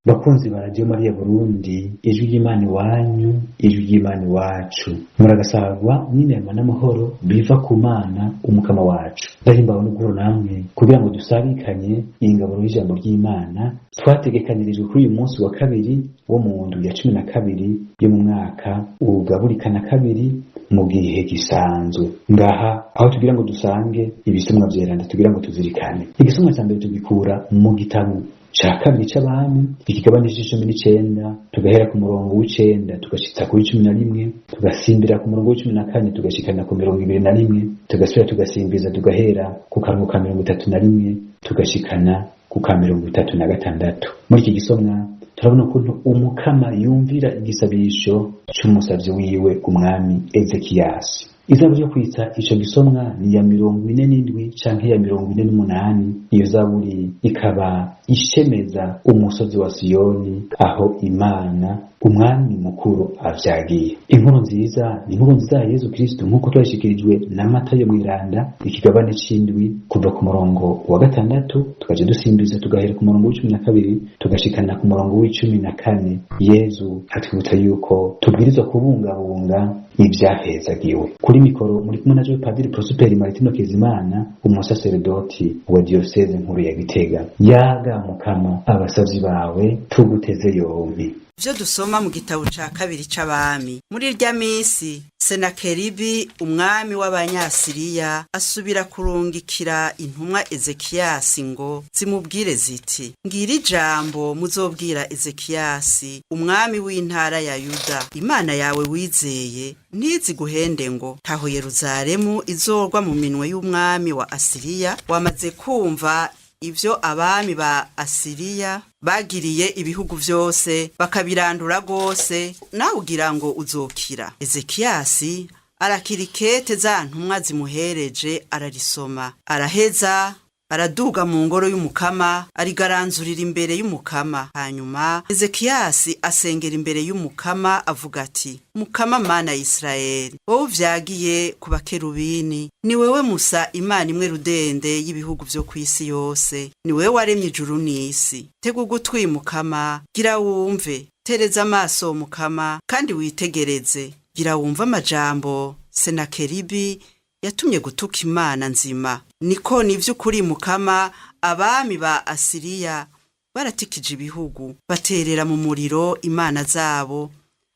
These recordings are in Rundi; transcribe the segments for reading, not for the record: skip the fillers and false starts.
Bakunzi ba Radiyo Mariya Burundi, ijwi ry'Imana iwanyu, ijwi ry'Imana iwacu, muragasagwa n'inema n'amahoro biva ku Mana umukama wacu. Ndahimbawe no guhura namwe kugira ngo dusabikanye ingaburo y'ijambo ry'Imana twategekanirijwe kuri uyu munsi wa kabiri wo mu ndwi ya 12 yo mu mwaka ugaburikana kabiri mu gihe gisanzwe. Ngaha aho tugira ngo dusange ibisomwa vyeranda tugira ngo tuzirikane. Igisomwa ca mbere tugikura mu gitabo ca kabiri c'abami, ikigabane c'19, tugahera ku murongo w'9 tugashitsa kuri 11, tugasimbira ku murongo w'14 tugashikana ku 21, tugasubira tugasimbiza tugahera ku karongo ka 31 tugashikana ku ka 36. Muri iki gisomwa turabona ukuntu umukama yumvira igisabisho c'umusavyi wiwe umwami Ezekiyasi. Izaburi yo kwitsa ico gisomwa ni ya 47 canke ya 48. Iyo zaburi ikaba ishemeza umusozi wa Siyoni aho Imana umwami mukuru avyagiye. Inkuru nziza ni inkuru nziza ya Yezu Kristo nk'uko twashikirijwe na Matayo mw'iranda, ikigabane c'indwi kuva ku murongo wa 6 tukaja dusimbiza tugahera ku murongo w'12 tugashikana ku murongo w'14. Yezu atwibutsa yuko tubwirizwa kubungabunga ibyahezagiwe. Kuri mikoro muri kumwe na Padiri Prosper Martino Kezimana, umusaseredoti wa diyoseze nkuru ya Gitega. Yaga mukama, abasavyi bawe tuguteze yompi. Ivyo dusoma mu gitabo ca kabiri c'abami. Muri irya misi Senakeribi umwami w'Abanyasiriya asubira kurungikira intumwa Ezekiyasi ngo zimubwire ziti: ngira ijambo muzobwira Ezekiyasi umwami w'intara ya Yuda, Imana yawe wizeye ntiziguhende ngo taho Yeruzalemu izorwa mu minwe y'umwami wa Asiriya. Wamaze kumva ivyo abami ba Asiriya bagiriye ibihugu vyose bakabirandura gose, nawe ugira ngo uzokira. Ezekiyasi arakira ikete za ntumwa zimuhereje, ararisoma, araheza araduga mu ngoro y'umukama, arigaranzurira imbere y'umukama. Hanyuma Ezekiyasi asengera imbere y'umukama avuga ati: Mukama Mana ya Isirayeli, wowe uvyagiye ku bakerubini, ni wewe musa Imana imwe rudende y'ibihugu vyo kw'isi yose, ni wewe waremye ijuru n'isi. Tega ugutwi mukama, gira wumve, tereza amaso mukama, kandi witegereze, gira wumve amajambo Senakeribi yatumye gutuka Imana nzima. Niko ni vy'ukuri mukama, abami ba Asiriya baratikije ibihugu, baterera mu muriro imana zabo,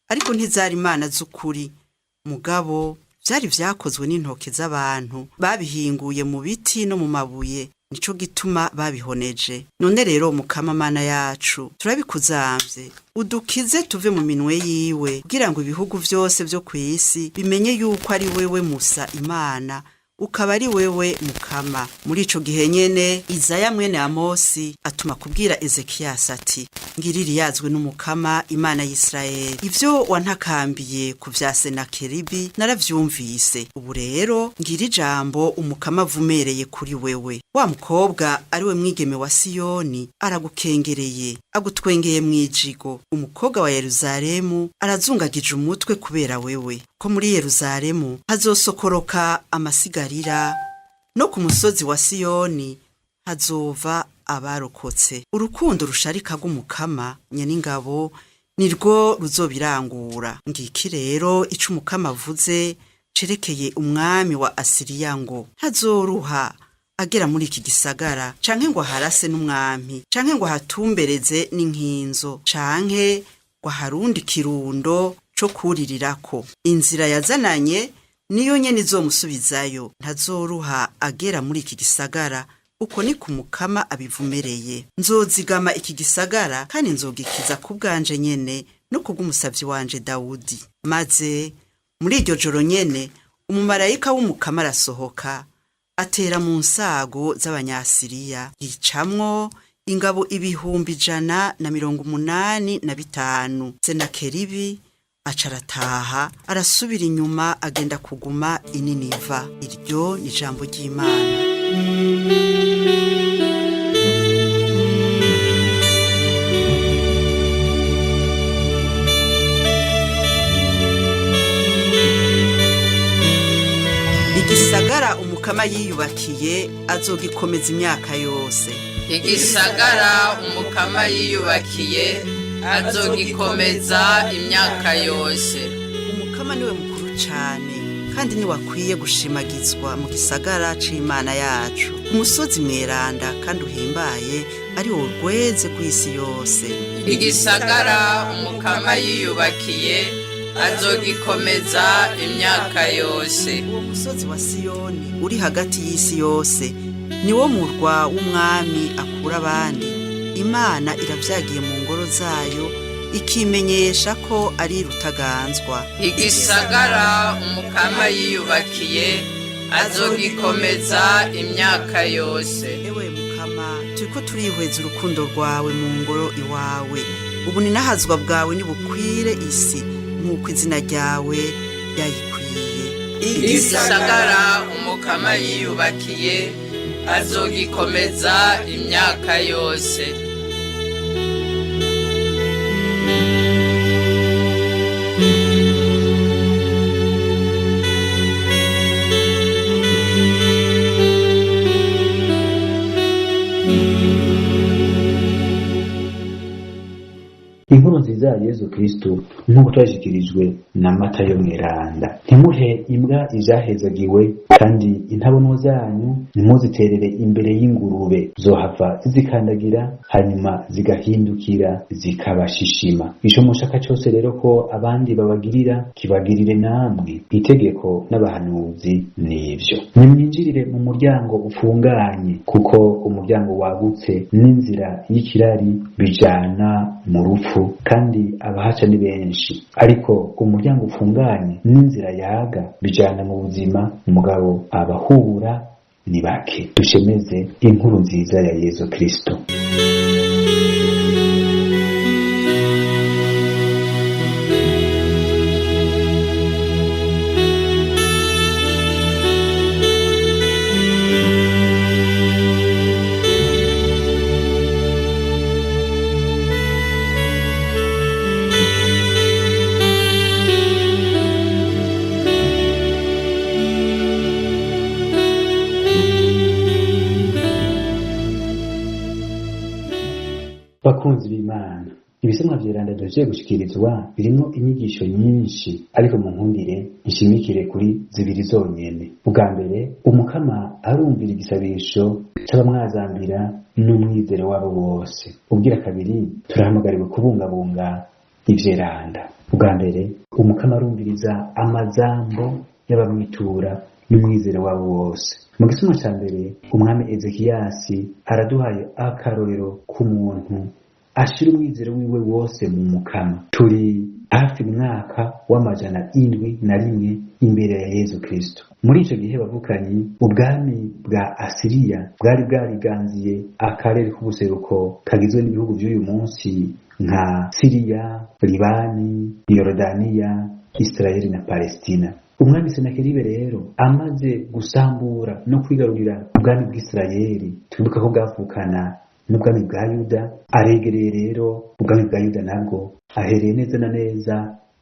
ariko ntizari imana z'ukuri, mugabo vyari vyakozwe n'intoke z'abantu babihinguye mu biti no mu mabuye, nico gituma babihoneje. None rero mukama Mana yacu, turabikuzamvye, udukize tuve mu minwe yiwe, kugira ngo ibihugu vyose vyo kw'isi bimenye yuko ari wewe musa Imana, ukaba ari wewe mukama. Muri ico gihe nyene Izaya mwene Amosi atuma kubwira Ezekiyasi ati: ngiriri yazwe n'umukama Imana y'Isirayeli, ivyo wantakambiye ku vya Senakeribi naravyumvise. Ubu rero ngira ijambo umukama avumereye kuri wewe. Wa mukobwa ari we mwigeme wa Siyoni aragukengereye, agutwengeye mwijigo. Umukobwa wa Yeruzalemu arazungagije umutwe kubera wewe. Ko muri Yeruzalemu hazosokoroka amasigarira, no ku musozi wa Siyoni hazova abarokotse. Urukundo rusharika rw'umukama nyeningabo nirwo ruzobirangura. Ngiki rero ico umukama avuze cerekeye umwami wa Asiriya ngo: ntazoruha agera muri iki gisagara, canke ngo aharase n'umwami, canke ngo ahatumbereze n'inkinzo, canke ngo aharundi kirundo co kuririrako. Inzira yazananye niyo nyene izomusubizayo, ntazoruha agera muri iki gisagara. Uko ni ku mukama abivumereye. Nzozigama iki gisagara kandi nzogikiza ku bwanje nyene no kubw'umusavyi wanje Dawudi. Maze muri iryo joro nyene umumarayika w'umukama arasohoka, atera mu nsago z'Abanyasiriya, yicamwo ingabo 185,000. Senakeribi aca arataha, arasubira inyuma, agenda kuguma i Niniva. Iryo ni ijambo ry'Imana. Igisagara umukama yiyubakiye azogikomeza imyaka yose. Igisagara Umukama yiyubakiye azogikomeza imyaka yose. Umukama niwe mukuru cane kandi niwakwiye gushimagizwa mu gisagara c'Imana yacu, umusozi mweranda kandi uhimbaye, ari wo rweze rw'isi yose. Igisagara Umukama yiyubakiye azogikomeza imyaka yose. Uwo musozi wa Siyoni uri hagati y'isi yose niwo murwa w'umwami akura abandi. Imana iravyagiye mu ngoro zayo, ikimenyesha ko ari rutaganzwa. Igisagara Umukama yiyubakiye azogikomeza imyaka yose. Ewe Mukama, turiko turihweza urukundo rwawe mu ngoro iwawe. Ubuninahazwa bwawe nibukwire isi nk'uko izina ryawe ryayikwiye. Igisagara Umukama yiyubakiye azogikomeza imyaka yose. Inkuru nziza ya Yezu Kristu nk'uko twashikirijwe na Matayo mweranda. Ntimuhe imbwa ivyahezagiwe, kandi intabono zanyu ntimuziterere imbere y'ingurube, zohava zizikandagira hanyuma zigahindukira zikabashishima. Ico mushaka cose rero ko abandi babagirira, kibagirire namwe. Itegeko n'abahanuzi nivyo. Nimwinjirire mu muryango ufunganye, kuko umuryango wagutse n'inzira y'ikirari bijana mu rupfu, kandi abahaca ni benshi. Ariko umuryango ufunganye n'inzira yaga bijana mu buzima, umugabo abahura ni bake. Dushemeze inkuru nziza ya Yezu Kristo. Bakunzi b'Imana, ibisomwa vyeranda duhejeje gushikirizwa birimwo inyigisho nyinshi, ariko mu nkundire nshimikire kuri zibiri zonyene. Ubwa mbere, Umukama arumvira igisabisho c'abamwazambira n'umwizero wabo bose. Ubwira kabiri, turahamagariwe kubungabunga ivyeranda. Ubwa mbere, Umukama arumviriza amazambo y'abamwitura n'umwizero wabo wose. Mu gisomwa ca mbere, umwami Ezekiyasi araduhaye akarorero k'umuntu ashira umwizero wiwe wose mu Mukama. Turi hafi mwaka w'701 imbere ya Yezu Kristo. Muri ico gihe bavukanyi, ubwami bwa Asiriya bwari bwariganziye akarere k'ubuseruko kagizwe n'ibihugu vy'uyu munsi nka Siriya, Libani, Yorodaniya, Israeli na Palestina. Umwami Senakeribe rero amaze gusambura no kwigarurira ubwami bw'Isirayeli, twibuka ko bwavukana n'ubwami bwa Yuda, aregereye rero ubwami bwa Yuda nabwo ahereye neza na neza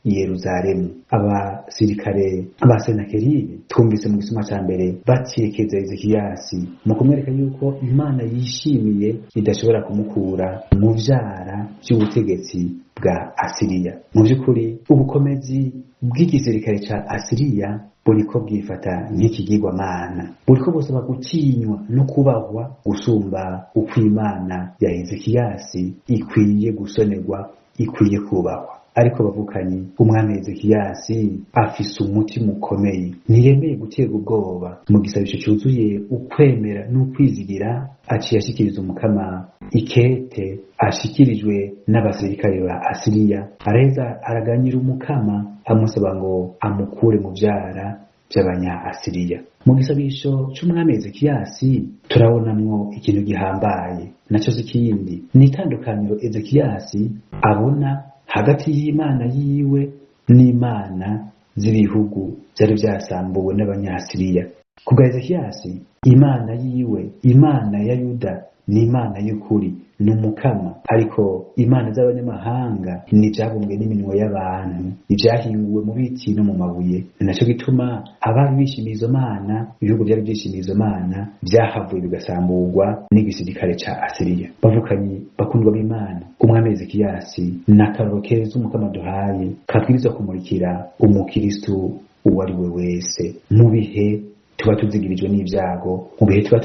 i Yeruzalemu. Abasirikare ba Senakeribe twumvise mu gisuma ca mbere bakekeza Ezekiyasi mu kumwereka yuko Imana yishimiye idashobora kumukura mu vyara vy'ubutegetsi bwa Asiriya. Mu vy'ukuri ubukomezi bw'igisirikare ca Asiriya buriko bwifata nk'ikigirwamana, buriko busaba gutinywa no kubahwa gusumba uko Imana ya Ezekiyasi ikwiye gusonerwa, ikwiye kubahwa. Ariko bavukanyi, umwami Ezekiyasi afise umutima ukomeye, ntiyemeye guterwa ubwoba. Mu gisabisho cuzuye ukwemera n'ukwizigira, aciye ashikiriza Umukama ikete ashikirijwe n'abasirikare ba Asiriya. Araheza araganyira Umukama amusaba ngo amukure mu vyara vy'abanya-Asiriya. Mu gisabisho c'umwami Ezekiyasi turabonamwo ikintu gihambaye, naco si ikindi, ni itandukaniro Ezekiyasi abona hagati y'Imana yiwe n'imana z'ibihugu vyari vyasambuwe n'abanyasiriya. Ku bwa Ezekiyasi, Imana yiwe, Imana ya Yuda ni Imana y'ukuri, ni Umukama. Ariko imana z'abanyamahanga ni ibyabumbwe n'iminwe y'abantu, ibyahinguwe mu biti no mu mabuye. Ni naco gituma abari bishimiye izo mana, ibihugu byari byishimiye izo mana, byahavuye bigasamburwa n'igisirikare ca Asiriya. Bavukanyi bakundwa b'Imana, umwami Ezekiyasi ni akarorero keza Umukama duhaye kabwirizwa kumurikira umukristu uwo ari we wese mu bihe tuba tuzigirijwe n'ibyago, mu bihe tuba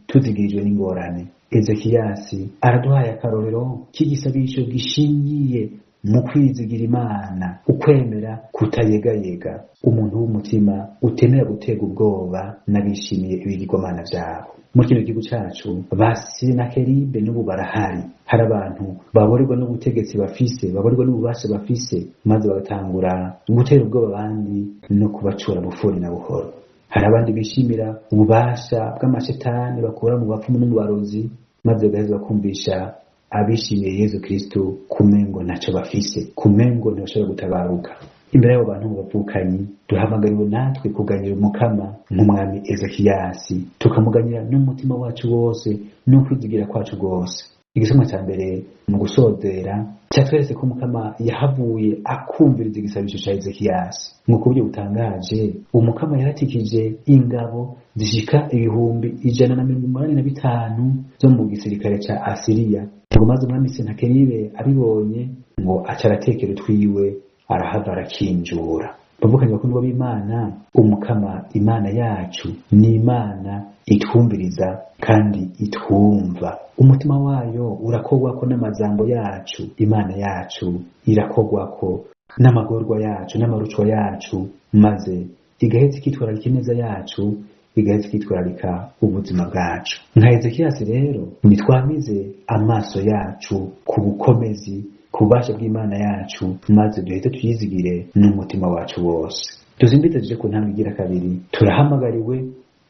tuzigirijwe n'ingorane. Ezekiyasi araduhaye akarorero k'igisabisho gishingiye mu kwizigira Imana, ukwemera kutayegayega, umuntu w'umutima utemera gutega ubwoba n'abishimiye ibigirwamana vyabo. Muri kino gihugu cacu ba Senakeribe n'ubu barahari. Hari abantu baborerwa n'ubutegetsi bafise, baborerwa n'ububasha bafise, maze bagatangura gutera ubwoba abandi no kubacura bufuni na buhoro. Hari abandi bishimira ububasha bw'amashetani bakura mu bapfumu no mu barozi, maze bagaheza bakumvisha abishimiye Yezu Kristo kumengo ntaco bafise, kumengo ntibashobora gutabaruka. Imbere y'abo bantu bavukanyi, duhamagariwe natwe kuganyira Umukama nk'umwami Ezekiyasi, tukamuganyira n'umutima wacu wose n'ukwizigira kwacu rwose. Igisomwa ca mbere mu gusozera cyatweretse ko Umukama yahavuye akumviriza igisabisho ca Ezekiyasi. Mu buryo butangaje, Umukama yaratikije ingabo zishika 185,000 zo mu gisirikare ca Asiriya. Ngo maze umwami Senakeribe abibonye, ngo aca aratekera utwiwe, arahava arakinjura. Bavukanyi bakundwa b'Imana, Umukama Imana yacu ni Imana itwumviriza kandi itwumva. Umutima wayo urakogwako n'amajambo yacu. Imana yacu irakogwako n'amagorwa yacu n'amarucwa yacu, maze igaheza ikitwararika ineza yacu, igaheza ikitwararika ubuzima bwacu. Nka Ezekiyasi rero, nitwamize amaso yacu ku bukomezi, ku bubasha bw'Imana yacu, maze duhite tuyizigire n'umutima wacu wose. Tuzimbize tuje ku ntambwe igira kabiri, turahamagariwe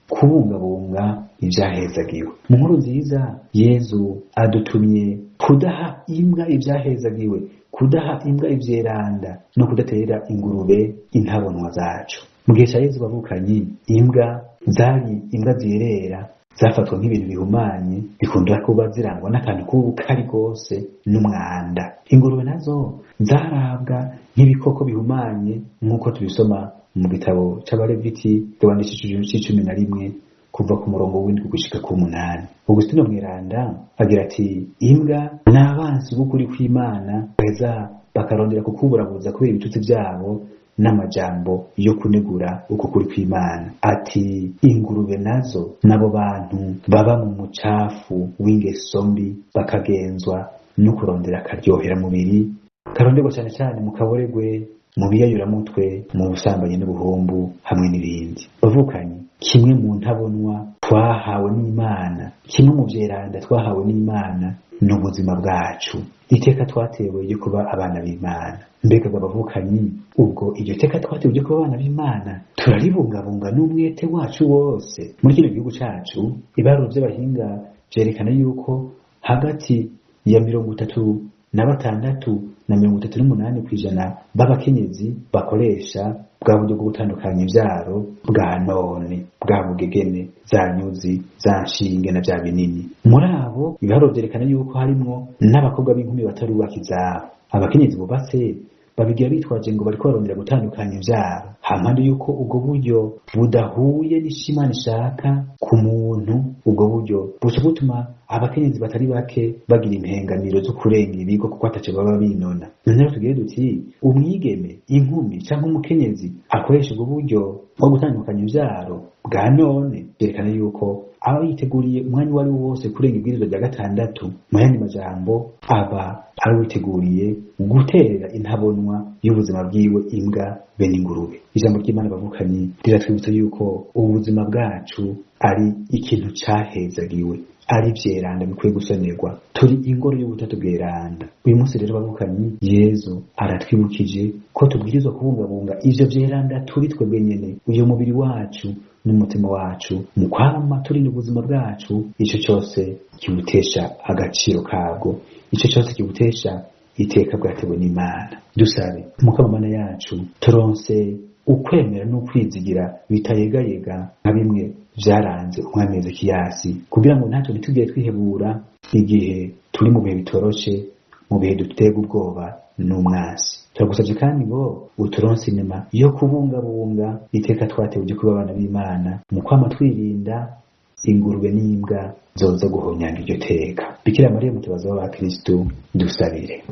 kubungabunga ibyahezagiwe. Mu nkuru nziza, Yezu adutumye kudaha imbwa ibyahezagiwe, kudaha imbwa ivyeranda, no kudatera ingurube intabonwa zacu. Mu gihe ca Yezu bavukanyi, imbwa zari imbwa zerera, zafatwa nk'ibintu bihumanye, bikunda kuba zirangwa n'akantu k'ubukari rwose n'umwanda. Ingurube nazo zarabwa nk'ibikoko bihumanye, nk'uko tubisoma mu gitabo c'Abaleviti igabane c'icumi na rimwe kuva ku murongo w'indwi gushika ku 8. Augustino Mweranda agira ati: imbwa ni abansi b'ukuri kw'Imana, baheza bakarondera kukuburabuza kubera ibitutsi vyabo n'amajambo yo kunegura uko kuri kw'Imana. Ati: ingurube nazo nabo bantu baba mu mucafu w'ingeso mbi, bakagenzwa no kurondera akaryohera mubiri, karonderwa cane cane mu kaboregwe, mu biyayuramutwe, mu busambanyi n'ubuhumbu hamwe n'ibindi. Bavukanyi, kimwe mu ntabonwa twahawe n'Imana, kimwe mu vyeranda twahawe n'Imana ni ubuzima bwacu. Iteka twatewe ryo kuba abana b'Imana. Mbega abavukanyi, ubwo iryo teka twatewe ryo kuba abana b'Imana turaribungabunga n'umwete wacu wose? Muri kino gihugu cacu, ibiharuro vy'abahinga vyerekana yuko hagati ya 36 na 38% b'abakenyezi bakoresha bwa buryo bwo gutandukanya ivyaro bwa none, bwa bugegene, za nyuzi, za nshinge na vya binini. Muri abo, ibiharuro vyerekana yuko harimwo n'abakobwa b'inkumi batarubaka izabo. Abakenyezi bubatse babigira bitwaje ngo bariko barondera gutandukanya ivyaro, hampande yuko ubwo buryo budahuye n'ishimana ishaka ku muntu. Ubwo buryo buca butuma abakenyezi batari bake bagira impengamiro zo kurenga ibigo, kuko ataco baba binona. None rero tugire duti: umwigeme, inkumi canke umukenyezi akoresha ubwo buryo bwo gutandukanya ivyaro bwa none, vyerekana yuko aba yiteguriye umwanya uwo ari wo wose kurenga ibwirizwa rya 6. Mu yandi majambo, aba ari witeguriye guterera intabonwa y'ubuzima bwiwe imbwa bene ingurube. Ijambo ry'Imana bavukanyi riratwibutsa yuko ubuzima bwacu ari ikintu cahezagiwe, ari vyeranda bikwiye gusonerwa. Turi ingoro y'ubutatu bweranda. Uyu munsi rero bavukanyi, Yezu aratwibukije ko tubwirizwa kubungabunga ivyo vyeranda turi twebwe nyene, uyu mubiri wacu n'umutima wacu, mu kwama turinda ubuzima bwacu ico cose kiwutesha agaciro kabwo, ico cose kiwutesha iteka bwatewe n'Imana. Dusabe Umukama Mana yacu, turonse ukwemera n'ukwizigira bitayegayega nka bimwe vyaranze umwami Ezekiyasi, kugira ngo natwe ntitugire twihebura igihe turi mu bihe bitoroshe, mu bihe duterwa ubwoba n'umwasi. Turagusavye kandi ngo uturonse inema yo kubungabunga iteka twatewe ryo kuba abana b'Imana, mu kwama twirinda ingurube n'imbwa zoza guhonyanga iryo teka. Bikira Mariya mutabazi w'abakristu, dusabire.